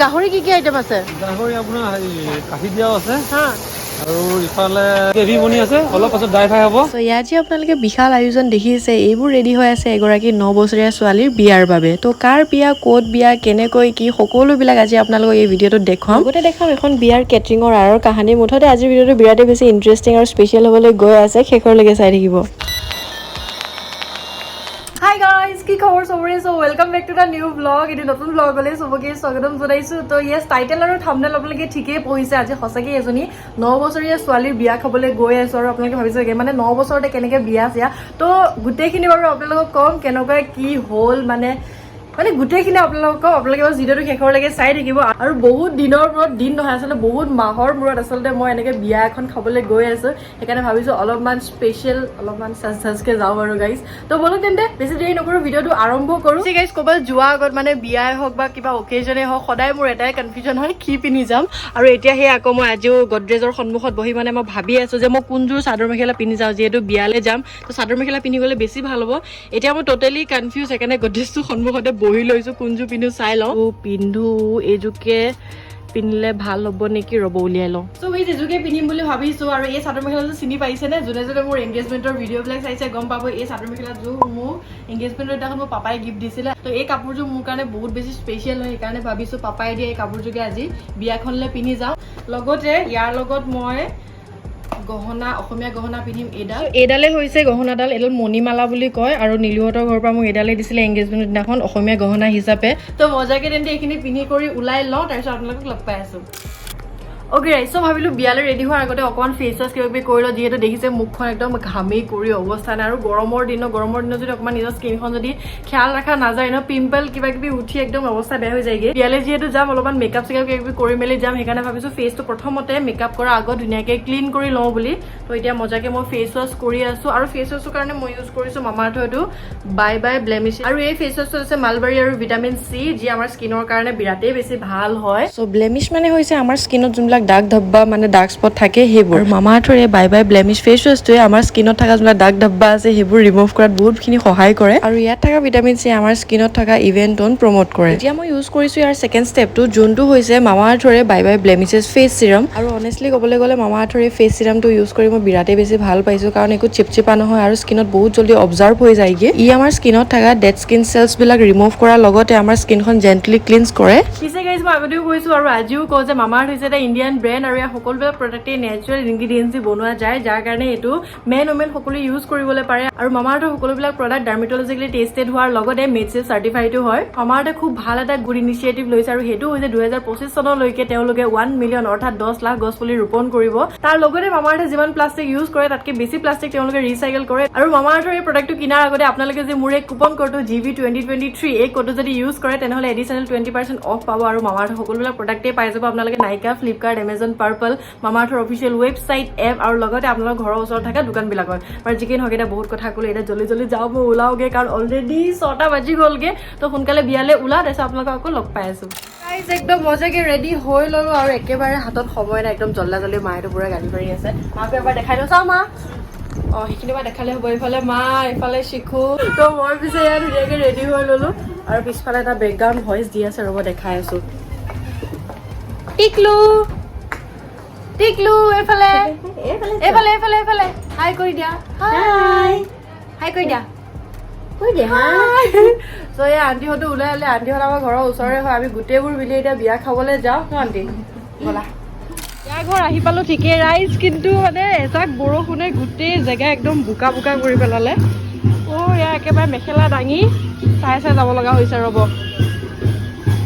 গাহৰি কি কি আইটেম আছে? গাহৰি আপোনাৰ হেৰি কাঠি দিয়াও আছে। হা। আৰু ইফালে গ্ৰেভি বনি আছে, অলপ পাছত ড্ৰাই ফ্ৰাই হ'ব। চ' ইয়াত যে আপোনালোকে বিশাল আয়োজন দেখিছে, এইবোৰ ৰেডি হৈ আছে এগৰাকী 9 বছৰীয়া ছোৱালীৰ বিয়াৰ বাবে। তো কাৰ বিয়া, ক'ত বিয়া, কেনেকৈ কি, সকলোবিলাক আজি আপোনালোকক এই ভিডিঅ'টোত দেখুৱাম। লগতে দেখাম এখন বিয়াৰ কেটাৰিঙৰ আঁৰৰ কাহানী। মুঠতে আজিৰ ভিডিঅ'টো বিৰাটেই বেছি ইণ্টাৰেষ্টিং আৰু স্পেচিয়েল হ'বলৈ গৈ আছে। শেষৰলৈকে চাই থাকিব। হাই গাইজ, কি খবৰ চবৰে? So welcome back to the new vlog. এইটো নতুন ভ্লগলৈ চবকে স্বাগতম জনাইছোঁ। তো য়েছ, টাইটেল আৰু থাম্বনেল আপোনালোকে ঠিকেই পঢ়িছে। আজি সঁচাকৈ এজনী 9 বছৰীয়া ছোৱালীৰ বিয়া খাবলৈ গৈ আছোঁ। আৰু আপোনালোকে ভাবিছে চাগে, মানে 9 বছৰতে কেনেকৈ বিয়া চিয়া? তো গোটেইখিনি বাৰু আপোনালোকক ক'ম, কেনেকুৱা কি হ'ল, মানে মানে গোটেইখিনি আপোনালোকক ক'ম। আপোনালোকে বাৰু ভিডিঅ'টো শেষৰলৈকে চাই থাকিব। আৰু বহুত দিনৰ মূৰত, দিন নহয় আচলতে বহুত মাহৰ মূৰত আচলতে মই এনেকৈ বিয়া এখন খাবলৈ গৈ আছোঁ। সেইকাৰণে ভাবিছোঁ অলপমান স্পেচিয়েল, অলপমান সাজ সাজকৈ যাওঁ বাৰু গাইজ। তো ব'লক তেন্তে, বেছি দেৰি নকৰোঁ, ভিডিঅ'টো আৰম্ভ কৰোঁ। গাইজ, ক'ৰবাত যোৱাৰ আগত, মানে বিয়াই হওক বা কিবা অকেজনে হওক, সদায় মোৰ এটাই কনফিউজন হয়, কি পিন্ধি যাম। আৰু এতিয়া সেই আকৌ মই আজিও গডৰেজৰ সন্মুখত বহি মানে মই ভাবি আছোঁ যে মই কোনযোৰ চাদৰ মেখেলা পিন্ধি যাওঁ। যিহেতু বিয়ালৈ যাম, তো চাদৰ মেখেলা পিন্ধি গ'লে বেছি ভাল হ'ব। এতিয়া মই ট'টেলি কনফিউজ, সেইকাৰণে গডৰেজটোৰ সন্মুখতে বহি লৈছোঁ। কোনযোৰ পিন্ধো চাই লওঁ। পিন্ধো, এইযোৰকে পিন্ধিলে ভাল হ'ব নেকি? ৰ'ব, উলিয়াই লওঁ। চ' এই এইযোৰকে পিন্ধিম বুলি ভাবিছোঁ। আৰু এই চাদৰ মেখেলাযোৰ চিনি পাইছেনে? যোনে যোনে মোৰ এংগেজমেণ্টৰ ভিডিঅ'বিলাক চাইছে, গম পাব। এই চাদৰ মেখেলাযোৰ মোৰ এংগেজমেণ্টৰ দিনাখন মোৰ পাপাই গিফ্ট দিছিলে। তো এই কাপোৰযোৰ মোৰ কাৰণে বহুত বেছি স্পেচিয়েল হয়। সেইকাৰণে ভাবিছোঁ পাপাই দিয়া এই কাপোৰযোৰকে আজি বিয়াখনলৈ পিন্ধি যাওঁ। লগতে ইয়াৰ লগত মই গহনা, অসমীয়া গহনা পিন্ধিম। এইডাল, এইডালে হৈছে গহনাডাল। এইডাল মণিমালা বুলি কয় আৰু নীলুহঁতৰ ঘৰৰ পৰা মোক এইডালে দিছিলে এংগেজমেণ্টৰ দিনাখন অসমীয়া গহনা হিচাপে। তো মজাকে তেন্তে এইখিনি পিন্ধি কৰি ওলাই লওঁ, তাৰপিছত আপোনালোকক লগ পাই আছোঁ। অ'কে ৰাইজ, চ' ভাবিলোঁ বিয়ালৈ ৰেডি হোৱাৰ আগতে অকণমান ফেচ ৱাছ কিবা কিবি কৰি লওঁ, যিহেতু দেখিছে মুখখন একদম ঘামি কৰি অৱস্থা নাই। আৰু গৰমৰ দিনত যদি অকণমান নিজৰ স্কিনখন যদি খেয়াল ৰখা নাযায় ন, পিম্পল কিবা কিবি উঠি একদম অৱস্থা বেয়া হৈ যায়গৈ। বিয়ালৈ যিহেতু যাম, অলপমান মেকআপ চেকআপ কিবা কিবি কৰি মেলি যাম। সেইকাৰণে ভাবিছোঁ ফেচটো প্ৰথমতে মেকআপ কৰাৰ আগত ধুনীয়াকৈ ক্লিন কৰি লওঁ বুলি। তো এতিয়া মজাকে মই ফেচ ৱাছ কৰি আছোঁ। আৰু ফেচ ৱাছৰ কাৰণে মই ইউজ কৰিছোঁ মামাআৰ্থৰ এইটো বাই বাই ব্লেমিছ। আৰু এই ফেচ ৱাছটোত আছে মালবাৰী আৰু ভিটামিন চি, যি আমাৰ স্কিনৰ কাৰণে বিৰাটেই বেছি ভাল হয়। চ' ব্লেমিছ মানে হৈছে আমাৰ স্কিনত যোনবিলাক দাগ ধব্বা, মানে ডাৰ্ক স্পট থাকে সেইবোৰ। মামা আৰ্থৰ এই বাই বাই ব্লেমিছ ফেচ ৱাছটোৱে আমাৰ স্কিনত থকা যোনবিলাক দাগ ধব্বা আছে, সেইবোৰ ৰিমুভ কৰাত বহুতখিনি সহায় কৰে। আৰু ইয়াত থকা ভিটামিন চি আমাৰ স্কিনত থকা ইভেন টোন প্ৰমোট কৰে। এতিয়া মই ইউজ কৰিছোঁ ইয়াৰ ছেকেণ্ড ষ্টেপটো, যোনটো হৈছে মামা আৰ্থৰে bye bye blemishes face serum. আৰু অনেষ্টলি ক'বলৈ গ'লে মামা আৰ্থৰ এই ফেচ চিৰামটো ইউজ কৰি মই বিৰাটেই বেছি ভাল পাইছোঁ, কাৰণ একো চিপচিপা নহয় আৰু স্কিনত বহুত জল্দি এবজৰ্ব হৈ যায়গৈ। ই আমাৰ স্কিনত থকা ডেড স্কিন চেলছবিলাক ৰিমুভ কৰাৰ লগতে আমাৰ স্কিনখন জেণ্টলি ক্লিনছ কৰে। পিছে গাইজ, মই আগতেও কৈছোঁ আৰু আজিও কওঁ যে মামাআৰ্থ হৈছে এটা ইণ্ডিয়ান ব্ৰেণ্ড আৰু ইয়াৰ সকলোবিলাক প্ৰডাক্টেই নেচাৰেল ইনগ্ৰিডিয়েণ্টছ দি বনোৱা যায়, যাৰ কাৰণে এইটো মেন, উমেন সকলোৱে ইউজ কৰিবলৈ পাৰে। আৰু মামাআৰ্থৰ সকলোবিলাক প্ৰডাক্ট ডাৰ্মেটলজিকেলি টেষ্টেড হোৱাৰ লগতে মেড ছেফ চাৰ্টিফাইডো হয়। মামাআৰ্থে খুব ভাল এটা গুড ইনিচিয়েটিভ লৈছে আৰু সেইটো হৈছে 2025 চনলৈকে তেওঁলোকে 1 মিলিয়ন, অৰ্থাৎ 10 লাখ গছপুলি ৰোপণ কৰিব। তাৰ লগতে মামাআৰ্থে যিমান প্লাষ্টিক ইউজ কৰে, তাতকৈ বেছি প্লাষ্টিক তেওঁলোকে ৰিচাইকেল কৰে। আৰু মামাআৰ্থৰ এই প্ৰডাক্টটো কিনাৰ আগতে আপোনালোকে যে মোৰ এই কুপন কোডটো GV2023, এই কোডটো যদি ইউজ কৰে, তেনেহ'লে এডিচনেল 20% অফ পাব আৰু মামাআৰ্থৰ সকলোবিলাক প্ৰডাক্টেই পাই যাব আপোনালোকে Nykaa, Flipkart, Amazon Purplle, Mamaearth official website, app আৰু লগতে আপোনালোকৰ ঘৰৰ ওচৰত থকা দোকানবিলাকত। বাৰু যি কি নহওক, এতিয়া বহুত কথা ক'লো। এতিয়া জল্দি জল্দি যাওঁ মই, ওলাওগে, কাৰণ অলৰেডি 6টা বাজি গ'লগে। তো সোনকালে বিয়ালৈ ওলাওঁ, তাৰপিছত আপোনালোকক আকৌ লগ পাই আছোঁ। গাইজ, একদম মজাকে ৰেডি হৈ ল'লো আৰু একেবাৰে হাতত সময় নাই, একদম জল্দা জল্দি। মায়েতো পুৰা গালি পাৰি আছে। মাকো এবাৰ দেখাই দিওঁ, চাওঁ মা। অঁ, সেইখিনি বা দেখালে হ'ব। এইফালে মা, এইফালে শিখু। তো মই পিছে ইয়াত ধুনীয়াকে ৰেডি হৈ ল'লো আৰু পিছফালে এটা বেকগ্ৰাউণ্ড ভইচ দি আছে, ৰ'ব দেখাই আছো। টিকলু, টিকলু, এইফালে, এইফালে, এইফালে, এইফালে। হাই কৰি দিয়া, হাই, হাই কৰি দিয়া। কৈ দে হাই। চ' এই আণ্টিহঁতো ওলাই আহিলে। আণ্টিহঁত আমাৰ ঘৰৰ ওচৰৰে হয়। আমি গোটেইবোৰ মিলি এতিয়া বিয়া খাবলৈ যাওঁ ন আণ্টি? ব'লা। বিয়া ঘৰ আহি পালো ঠিকেই ৰাইজ, কিন্তু মানে এজাক বৰষুণে গোটেই জেগা একদম বোকা বোকা কৰি পেলালে। অ' এয়া একেবাৰে মেখেলা দাঙি চাই চাই যাব লগা হৈছে। ৰ'ব,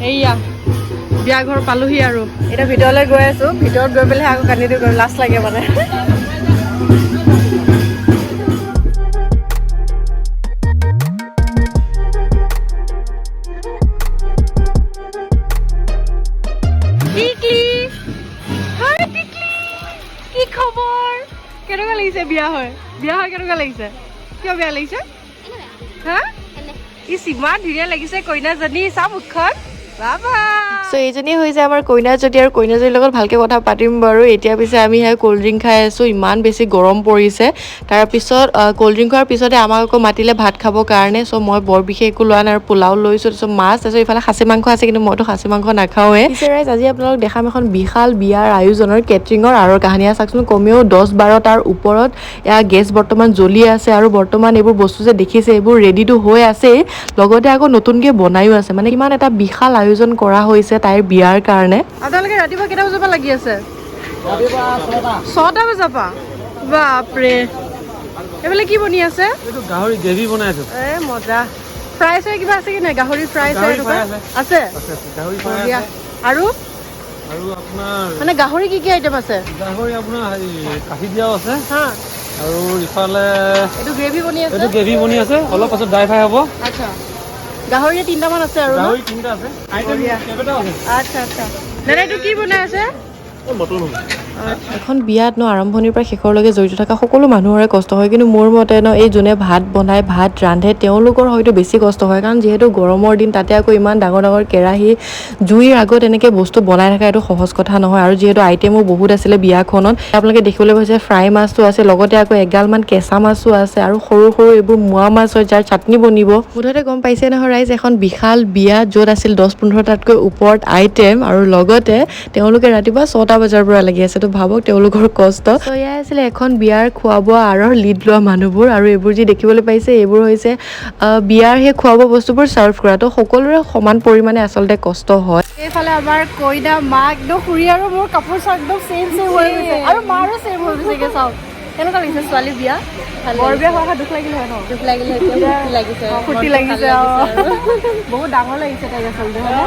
এইয়া বিয়া ঘৰ পালোহি আৰু এতিয়া ভিতৰলৈ গৈ আছো। ভিতৰত গৈ পেলাই আকৌ কান্দি দিওঁ, লাজ লাগে মানে। টিকলি, হাই টিকলি, কি খবৰ? কেনেকুৱা লাগিছে বিয়া হৈ? বিয়া হৈ কেনেকুৱা লাগিছে? কিয় বেয়া লাগিছে হা? ইচ, ইমান ধুনীয়া লাগিছে কইনাজনী। চা মুখখন, বাবা। চ' এইজনী হৈছে আমাৰ কইনাজনী আৰু কইনাজনীৰ লগত ভালকৈ কথা পাতিম বাৰু। এতিয়া পিছে আমি সেয়া ক'ল্ড ড্ৰিংক খাই আছোঁ, ইমান বেছি গৰম পৰিছে। তাৰপিছত ক'ল্ড ড্ৰিংক খোৱাৰ পিছতে আমাক আকৌ মাতিলে ভাত খাবৰ কাৰণে। চ' মই বৰ বিশেষ একো লোৱা নাই আৰু পোলাও লৈছোঁ, তাৰপিছত মাছ, তাৰপিছত ইফালে খাচী মাংস আছে, কিন্তু মইতো খাচী মাংস নাখাওঁৱে। পিছে ৰাইজ, আজি আপোনালোক দেখাম এখন বিশাল বিয়াৰ আয়োজনৰ কেটাৰিঙৰ আঁৰৰ কাহিনী। চাওকচোন, কমেও 10-12টাৰ ওপৰত এয়া গেছ বৰ্তমান জ্বলি আছে আৰু বৰ্তমান এইবোৰ বস্তু যে দেখিছে এইবোৰ ৰেডিটো হৈ আছেই, লগতে আকৌ নতুনকৈ বনায়ো আছে। মানে কিমান এটা বিশাল আয়োজন কৰা হৈছে তাইৰ বিয়াৰ কাৰণে। আপোনালোকে ৰাতিপুৱা কেইটা বজাৰ পৰা লাগি আছে? 6টা বজাৰ পৰা? বাপৰে, এইফালে কি বনি আছে? এইটো গাহৰি গ্ৰেভি বনাই আছো। এ মজা। ফ্ৰাই চাই কিবা আছে কি নাই? গাহৰি ফ্ৰাই চাই গাহৰি এনেকুৱা ফ্ৰাই আছে। আছে? আছে আছে, গাহৰি ফ্ৰাই বঢ়িয়া। আছে। আৰু আৰু আপোনাৰ মানে গাহৰি কি কি আইটেম আছে? গাহৰি আপোনাৰ হেৰি কাঠি দিয়াও আছে। আৰু ইফালে এইটো গ্ৰেভি বনি আছে। এইটো গ্ৰেভি বনি আছে, অলপ পাছত ড্ৰাই ফ্ৰাই হ'ব। আচ্ছা, গাহৰি তিনিটামান আছে আৰু ন? গাহৰি তিনিটা আছে, আইটেম বঢ়িয়া। কেইবাটাও আছে। আচ্ছা, দাদা, এইটো কি বনাই আছে? মটন হ'ব। এখন বিয়াত ন আৰম্ভণিৰ পৰা শেষৰলৈকে জড়িত থকা সকলো মানুহৰে কষ্ট হয়, কিন্তু মোৰ মতে ন এই যোনে ভাত বনায়, ভাত ৰান্ধে, তেওঁলোকৰ হয়তো বেছি কষ্ট হয়। কাৰণ যিহেতু গৰমৰ দিন, তাতে আকৌ ইমান ডাঙৰ ডাঙৰ কেৰাহী, জুইৰ আগত এনেকৈ বস্তু বনাই থকা এইটো সহজ কথা নহয়। আৰু যিহেতু আইটেমো বহুত আছিলে বিয়াখনত, আপোনালোকে দেখিবলৈ পাইছে ফ্ৰাই মাছটো আছে, লগতে আকৌ এগালমান কেঁচা মাছো আছে আৰু সৰু সৰু এইবোৰ মোৱা মাছ হয় যাৰ চাটনি বনিব। মুঠতে গম পাইছে নহয় ৰাইজ, এখন বিশাল বিয়া য'ত আছিল 10-15টাতকৈ ওপৰত আইটেম আৰু লগতে তেওঁলোকে ৰাতিপুৱা 6টা বজাৰ পৰা লাগি আছে। তো ভাবক তেওঁলোকৰ কষ্ট। ত' এয়াই আছিলে এখন বিয়াৰ খোৱা বোৱা আঁৰৰ লিড লোৱা মানুহবোৰ। আৰু এইবোৰ যি দেখিবলৈ পাইছে এইবোৰ হৈছে বিয়াৰ সেই খোৱা বোৱা বস্তুবোৰ ছাৰ্ভ কৰা। তো সকলোৰে সমান পৰিমাণে আচলতে কষ্ট হয়। এইফালে আমাৰ কইনা মা একদম খুৰী আৰু মোৰ কাপোৰ চাওক একদম ছেম ছেম হৈ গৈছে আৰু মাৰো ছেম হৈ গৈছেগে। চাওক, কেনেকুৱা লাগিছে ছোৱালী বিয়া? বৰ বিয়া হোৱা দুখ লাগিল হয় ন? দুখ লাগিলে, এতিয়া ফূৰ্তি লাগিছে। ফূৰ্তি মনটো লাগিছে। ভাল অ। আৰু। বহুত ডাঙৰ লাগিছে তাইক আচলতে, হয়নে?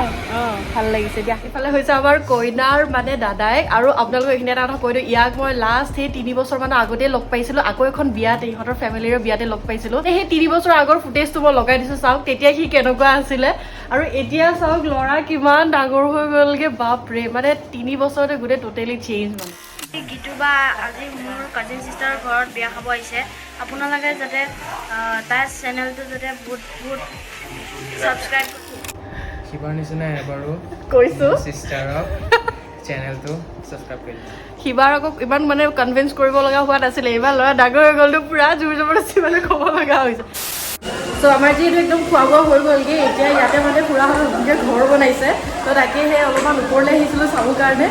ভাল লাগিছে দিয়া। ইফালে হৈছে আমাৰ কইনাৰ মানে দাদাইক। আৰু আপোনালোকক এইখিনি এটা কথা কৈ দিওঁ, ইয়াক মই লাষ্ট সেই 3 বছৰমানৰ আগতেই লগ পাইছিলো। আকৌ এখন বিয়াতে, ইহঁতৰ ফেমিলিৰ বিয়াতে লগ পাইছিলো। সেই 3 বছৰৰ আগৰ ফুটেজটো মই লগাই দিছো, চাওক তেতিয়া সি কেনেকুৱা আছিলে আৰু এতিয়া চাওক ল'ৰা কিমান ডাঙৰ হৈ গ'লগে। বাপৰে, মানে 3 বছৰতে গোটেই টোটেলি চেঞ্জ মানে। গীতু বা আজি মোৰ কাজিন চিষ্টাৰৰ ঘৰত বিয়া খাব আহিছে। আপোনালোকে যাতে তাৰ চেনেলটো যাতে বহুত বহুত ছাবস্ক্ৰাইব শিৱাৰ নিচিনা এবাৰো কৈছো চিষ্টাৰক চেনেলটো ছাবস্ক্ৰাইব কৰি দিব। সিবাৰ আকৌ ইমান মানে কনভিন্স কৰিব লগা হোৱা নাছিলে, এইবাৰ ল'ৰা ডাঙৰ হৈ গ'লতো পূৰা জোৰ জবৰদস্তি মানে ক'ব লগা হৈছে। চ' আমাৰ যিহেতু একদম খোৱা বোৱা হৈ গ'লগৈ, এতিয়া ইয়াতে মানে খুৰাহঁতৰ নতুনকৈ ঘৰ বনাইছে, তো তাকে সেই অলপমান ওপৰলৈ আহিছিলোঁ চাবৰ কাৰণে।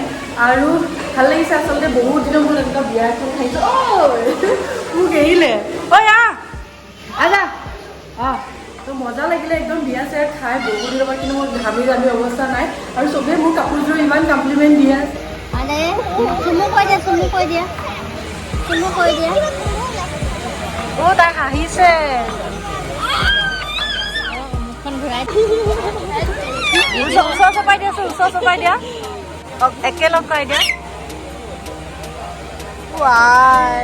আৰু ভাল লাগিছে আচলতে, বহুত দিনৰ মূৰত এনেকুৱা বিয়া এখন খাইছোঁ। ঐ, মোক এৰিলে, ঐ আহ আজা আহ। তো মজা লাগিলে একদম বিয়া চিয়া খাই বহুত দিনৰ পৰা, কিন্তু মোৰ ঘামি জামি অৱস্থা নাই আৰু চবেই মোৰ কাপোৰযোৰ ইমান কমপ্লিমেণ্ট দিয়ে আছে। আৰে চুমু কৈ দিয়া, চুমু কৈ দিয়া, চুমু কৈ দিয়া। অ', তাই হাঁহিছে। মুখখন ঘূৰাই। ওচৰ চপাই দিয়াচোন, ওচৰ চপাই দিয়া। অ, একেলগ কৰাই দিয়া। ৱাই।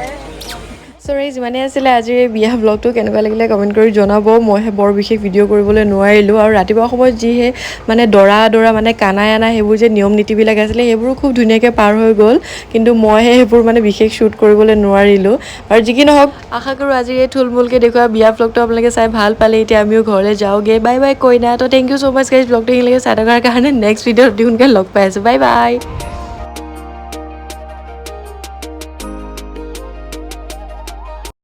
চ' ৰাইজ, ইমানেই আছিলে আজিৰ এই বিয়া ব্লগটো। কেনেকুৱা লাগিলে কমেণ্ট কৰি জনাব। মইহে বৰ বিশেষ ভিডিঅ' কৰিবলৈ নোৱাৰিলোঁ। আৰু ৰাতিপুৱা সময়ত যিহে মানে দৰা দৰা মানে কানাই আনা সেইবোৰ যে নিয়ম নীতিবিলাক আছিলে, সেইবোৰো খুব ধুনীয়াকৈ পাৰ হৈ গ'ল, কিন্তু মইহে সেইবোৰ মানে বিশেষ শ্বুট কৰিবলৈ নোৱাৰিলোঁ। আৰু যি কি নহওক, আশা কৰোঁ আজিৰ এই থুলমূলকৈ দেখুওৱা বিয়া ব্লগটো আপোনালোকে চাই ভাল পালে। এতিয়া আমিও ঘৰলৈ যাওঁগৈ। বাই বাই কইনা। তো thank you so much guys, ব্লগটো এইখিনিলৈকে চাই থকাৰ কাৰণে। নেক্সট ভিডিঅ'ত অতি সোনকালে লগ পাই আছোঁ। Bye bye.